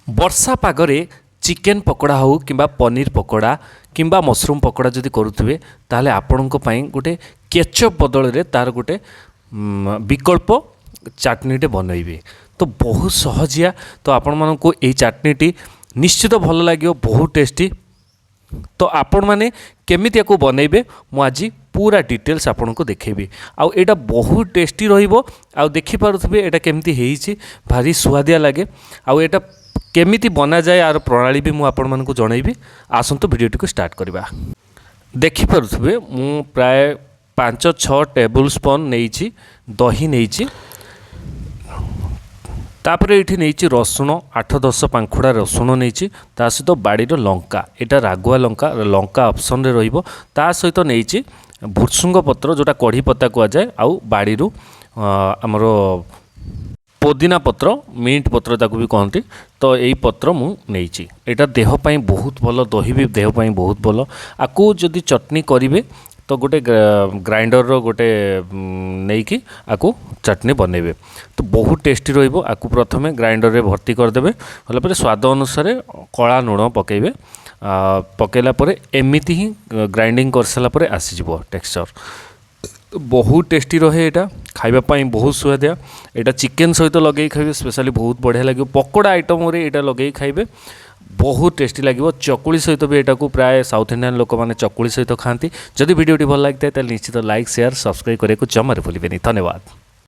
ବର୍ଷା ପାଗରେ ଚିକେନ୍ ପକୋଡ଼ା ହେଉ କିମ୍ବା ପନିର ପକୋଡ଼ା କିମ୍ବା ମସରୁମ୍ ପକୋଡ଼ା ଯଦି କରୁଥିବେ, ତାହେଲେ ଆପଣଙ୍କ ପାଇଁ ଗୋଟେ କେଚପ୍ ବଦଳରେ ତା'ର ଗୋଟେ ବିକଳ୍ପ ଚାଟନୀଟେ ବନେଇବେ। ତ ବହୁତ ସହଜିଆ। ତ ଆପଣମାନଙ୍କୁ ଏଇ ଚାଟନୀଟି ନିଶ୍ଚିତ ଭଲ ଲାଗିବ, ବହୁତ ଟେଷ୍ଟି। ତ ଆପଣମାନେ କେମିତି ୟାକୁ ବନେଇବେ, ମୁଁ ଆଜି ପୁରା ଡିଟେଲ୍ସ ଆପଣଙ୍କୁ ଦେଖେଇବି। ଆଉ ଏଇଟା ବହୁତ ଟେଷ୍ଟି ରହିବ। ଆଉ ଦେଖିପାରୁଥିବେ ଏଇଟା କେମିତି ହେଇଛି, ଭାରି ସୁଆଦିଆ ଲାଗେ। ଆଉ ଏଇଟା କେମିତି ବନାଯାଏ, ଆର ପ୍ରଣାଳୀ ବି ମୁଁ ଆପଣମାନଙ୍କୁ ଜଣେଇବି। ଆସନ୍ତୁ, ଭିଡ଼ିଓଟିକୁ ଷ୍ଟାର୍ଟ କରିବା। ଦେଖିପାରୁଥିବେ, ମୁଁ ପ୍ରାୟ 5-6 ଟେବୁଲ୍ ସ୍ପୁନ୍ ନେଇଛି, ଦହି ନେଇଛି। ତାପରେ ଏଇଠି ନେଇଛି ରସୁଣ, 8-10 ପାଖୁଡ଼ା ରସୁଣ ନେଇଛି। ତା ସହିତ ବାଡ଼ିର ଲଙ୍କା, ଏଇଟା ରାଗୁଆ ଲଙ୍କା, ଲଙ୍କା ଅପସନ୍ରେ ରହିବ। ତା ସହିତ ନେଇଛି ଭୃସୁଙ୍ଗ ପତ୍ର, ଯେଉଁଟା କଢ଼ି ପତ୍ତା କୁହାଯାଏ। ଆଉ ବାଡ଼ିରୁ ଆମର ପୋଦିନା ପତ୍ର, ମିଣ୍ଟ ପତ୍ର ତାକୁ ବି କହନ୍ତି। ତ ଏଇ ପତ୍ର ମୁଁ ନେଇଛି। ଏଇଟା ଦେହ ପାଇଁ ବହୁତ ଭଲ, ଦହି ବି ଦେହ ପାଇଁ ବହୁତ ଭଲ। ଆକୁ ଯଦି ଚଟନି କରିବେ, ତ ଗୋଟେ ଗ୍ରାଇଣ୍ଡରର ଗୋଟେ ନେଇକି ଆକୁ ଚଟନି ବନେଇବେ, ତ ବହୁତ ଟେଷ୍ଟି ରହିବ। ଆକୁ ପ୍ରଥମେ ଗ୍ରାଇଣ୍ଡରରେ ଭର୍ତ୍ତି କରିଦେବେ। ହେଲା ପରେ ସ୍ୱାଦ ଅନୁସାରେ କଳା ଲୁଣ ପକାଇବେ। ପକାଇଲା ପରେ ଏମିତି ହିଁ ଗ୍ରାଇଣ୍ଡିଙ୍ଗ କରିସାରିଲା ପରେ ଆସିଯିବ ଟେକ୍ସଚର୍। ବହୁତ ଟେଷ୍ଟି ରହେ ଏଇଟା, ଖାଇବା ପାଇଁ ବହୁତ ସୁଆଦିଆ। ଏଇଟା ଚିକେନ୍ ସହିତ ଲଗେଇ ଖାଇବେ ସ୍ପେଶାଲି, ବହୁତ ବଢ଼ିଆ ଲାଗିବ। ପକୋଡ଼ା ଆଇଟମ୍ରେ ଏଇଟା ଲଗେଇ ଖାଇବେ, ବହୁତ ଟେଷ୍ଟି ଲାଗିବ। ଚକୁଳି ସହିତ ବି ଏଇଟାକୁ ପ୍ରାୟ ସାଉଥ୍ ଇଣ୍ଡିଆନ୍ ଲୋକମାନେ ଚକୁଳି ସହିତ ଖାଆନ୍ତି। ଯଦି ଭିଡ଼ିଓଟି ଭଲ ଲାଗିଥାଏ, ତାହେଲେ ନିଶ୍ଚିତ ଲାଇକ୍, ସେୟାର, ସବସ୍କ୍ରାଇବ୍ କରିବାକୁ ଜମାରୁ ଭୁଲିବେନି। ଧନ୍ୟବାଦ।